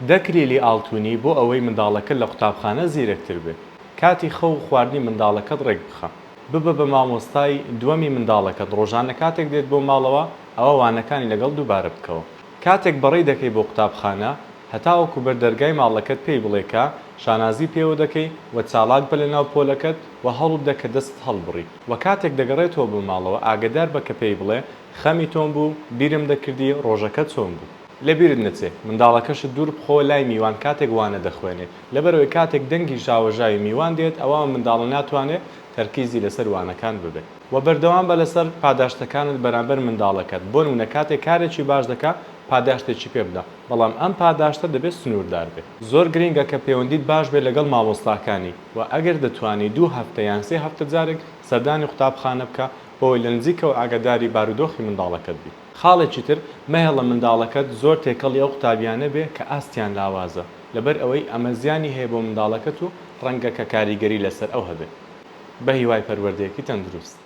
دە کلیلی ئاڵتونی بۆ ئەوەی منداڵەکەت لە قوتابخانە زیرەکتر بێ. کاتی خەو و خواردنی منداڵەکەت ڕێک بخە. ببە بە مامۆستای دووەمی منداڵەکەت، ڕۆژانە کاتێک دێت بۆ ماڵەوە ئەوا وانەکانی لەگەڵ دووبارە بکەوە. کاتێک بەڕێی دەکەی بۆ قوتابخانە هەتاوەکو بەر دەرگای ماڵەکەت پێی بڵێ کە شانازی پێوە دەکەی و چالاک بە لەناو پۆلەکەت و هەوڵبدە کە دەستت هەڵبڕی و کاتێک دەگەڕێتەوە بۆ ماڵەوە ئاگەدار بە کە پێی بڵێ خەمی تۆم بوو، بیرم دەکردی، ڕۆژەکەت چۆن بوو؟ لەبیرت نەچێ منداڵەکەشت دوور بخۆوە لای میوان کاتێک وانە دەخوێنێ، لەبەرئەوەی کاتێک دەنگی ژاوەژاوی میوان دێت ئەوا منداڵە ناتوانێ تەرکیزی لەسەر وانەکان ببێ. وە بەردەوام بە لەسەر پاداشتەکانت بەرامبەر منداڵەکەت، بۆ نمونە کاتێک کارێکی باش دەکا پاداشتێکی پێ بدە، بەڵام ئەم پاداشتە دەبێ سنووردار بێ. زۆر گرینگە کە پەیوەندیت باش بێ لەگەڵ مامۆستاکانی، وە ئەگەر دەتوانی دوو هەفتە یان سێ هەفتە جارێک سەردانی قوتابخانە بکە بۆوەی لە نزیکەوە ئاگاداری بارودۆخی منداڵەکەت بی. خاڵێکی تر، مەهێڵە منداڵەکەت زۆر تێکەڵی ئەو قوتابیانە بێ کە ئاستیان لاوازە، لەبەر ئەوەی ئەمە زیانی هەیە بۆ منداڵەکەت و ڕەنگە کە کاریگەری لەسەر ئەو هەبێ. بەهیوای پەروەردەیەکی تەندروست.